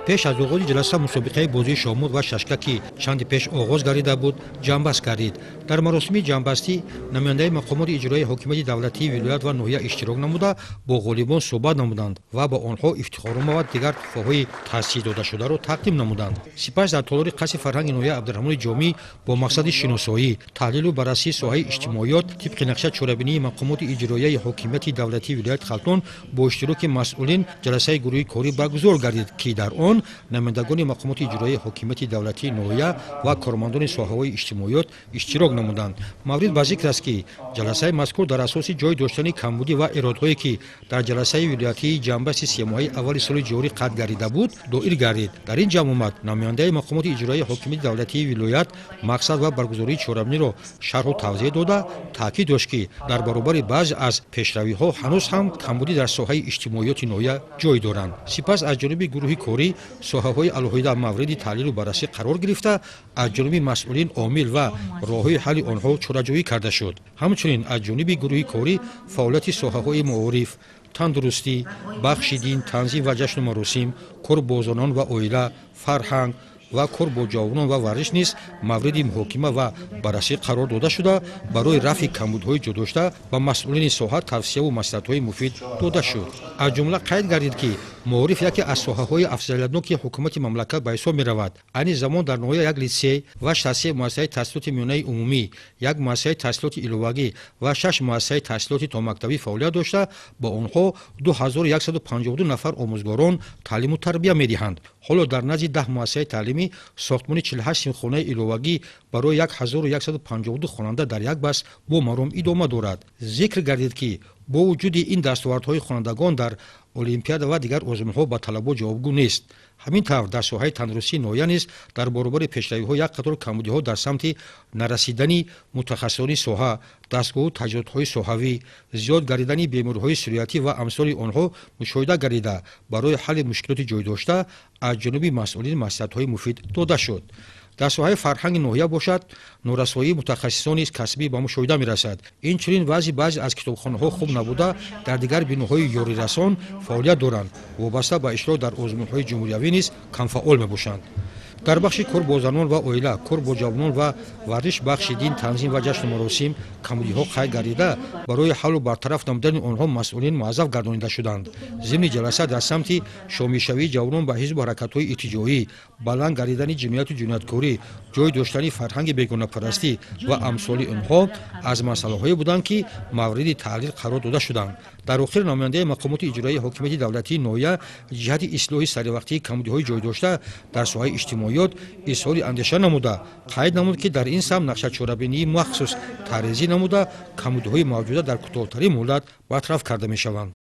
Пеш аз оғози ҷаласа мусобиқаи бозии шоҳмот ва шашка, ки чанде пеш оғоз гардида буд, ҷамъбаст гардид. Дар маросими ҷамъбастӣ намояндаи мақомоти иҷроияи ҳокимияти давлатии вилоят ва ноҳия иштирок намуда, бо ғолибон суҳбат намуданд ва ба онҳо ифтихорнома ва дигар туҳфаҳои таъсис додашударо тақдим намуданд. Сипас дар толори қасри фарҳанги ноҳияи Абдураҳмони Ҷомӣ бо мақсади шиносоӣ, таҳлилу баррасии соҳаи иҷтимоиёт тибқи нақша чорабинии мақомоти иҷроияи ҳокимияти давлатии вилояти Хатлон бо иштироки масъулин ҷаласаи гурӯҳи корӣ баргузор гардид, ки дар он намояндагони мақомоти иҷроияи ҳокимияти давлатии ноҳия ва кормандони соҳаҳои иҷтимоиёт иштирок намуданд. Маврид ба зикр аст, ки ҷаласаи мазкур дар асоси ҷой доштани камбудӣ ва эродҳое, ки дар ҷаласаи вилоятии ҷамъбасти семоҳаи аввали соли ҷорӣ қайд гардида буд, доир гардид. Дар ин ҷамъомад намояндаи мақомоти иҷроияи ҳокимияти давлатии вилоят мақсад ва баргузории чорабиниро шарҳу тавзеҳ дода, таъкид дошт, ки дар баробари баъзе аз пешравиҳо ҳанӯз ҳам камбудӣ дар соҳаи иҷтимоиёти ноҳия ҷой доранд. Сипас аз ҷониби гурӯҳи корӣ соҳаҳои алоҳида мавриди таҳлилу баррасӣ қарор гирифта, аз ҷониби масъулин омил ва роҳҳои ҳалли онҳо чораҷӯӣ карда шуд. Ҳамчунин аз ҷониби гурӯҳи корӣ фаъолияти соҳаҳои маориф, тандурустӣ, бахши дин, танзим ва ҷашну маросим, кор бо занон ва оила, фарҳанг ва кор бо ҷавонон ва варзиш низ мавриди муҳокима ва баррасӣ қарор дода шуда, барои рафъи камбудҳои ҷойдошта ба масъулини соҳа тавсияву маслиҳатҳои муфид дода шуд. Аз ҷумла қайд гардид, ки маориф яке аз соҳаҳои афзалиятноки ҳукумати мамлакат ба ҳисоб меравад. Айни замон дар ноҳия як литсей ва 63 муассисаи таҳсилоти миёнаи умумӣ, як муассисаи таҳсилоти иловагӣ ва шаш муассисаи таҳсилоти томактабӣ фаъолият дошта, ба онҳо 2152 нафар омӯзгорон таълиму тарбия медиҳанд. Ҳоло дар назди 10 муассисаи таълимӣ сохтмони 48 синфхонаи иловагӣ барои 1152 хонанда дар як баст бо маром идома дорад. Зикр гардид, ки бо вуҷуди ин дастовардҳои хонандагон дар олимпиада ва дигар озмунҳо ба талабот ҷавобгӯ нест. Ҳамин тавр дар соҳаи тандурустии ноҳия низ дар баробари пешравиҳо як қатор камбудиҳо дар самти нарасидани мутахассисони соҳа, дастгоҳу таҷҳизотҳои соҳавӣ, зиёд гардидани бемориҳои сироятӣ ва амсоли онҳо мушоҳида гардида, барои ҳалли мушкилоти ҷойдошта аз ҷониби масъулин маслиҳатҳои муфид дода шуд. Дар соҳаи фарҳанги ноҳия бошад, норасоии мутахассисони касбӣ ба мушоҳида мерасад. Инчунин вазъи баъзе аз китобхонаҳо хуб набуда, дар дигар биноҳои ёрирасон фаъолият доранд, вобаста ба иштирок дар озмунҳои ҷумҳуриявӣ низ камфаъол мебошанд. Дар бахши кор бо занон ва оила, кор бо ҷавонон ва варзиш, бахши дин, танзим ва ҷашну маросим камбудиҳо қайд гардида, барои ҳаллу бартараф намудани онҳо масъулин муаззаф гардонида шуданд. Зимни ҷаласа дар самти шомилшавии ҷавонон ба ҳизбу ҳаракатҳои иртиҷоӣ, баланд гардидани ҷинояту ҷинояткорӣ, ҷой доштани фарҳанги бегонапарастӣ ва амсоли онҳо аз масъалаҳое буданд, ки мавриди таҳлил қарор дода шуданд. Дар охир намояндаи мақомоти иҷроияи ҳокимияти давлатии ноҳия ҷиҳати ислоҳи саривақтии камбудиҳои ҷойдошта дар соҳаи иҷтимоиёт изҳори андеша намуда, қайд намуд, ки дар ин самт нақшачорабинии махсус тарҳрезӣ намуда, камбудиҳои мавҷуда дар кӯтоҳтарин муҳлат бартараф карда мешаванд.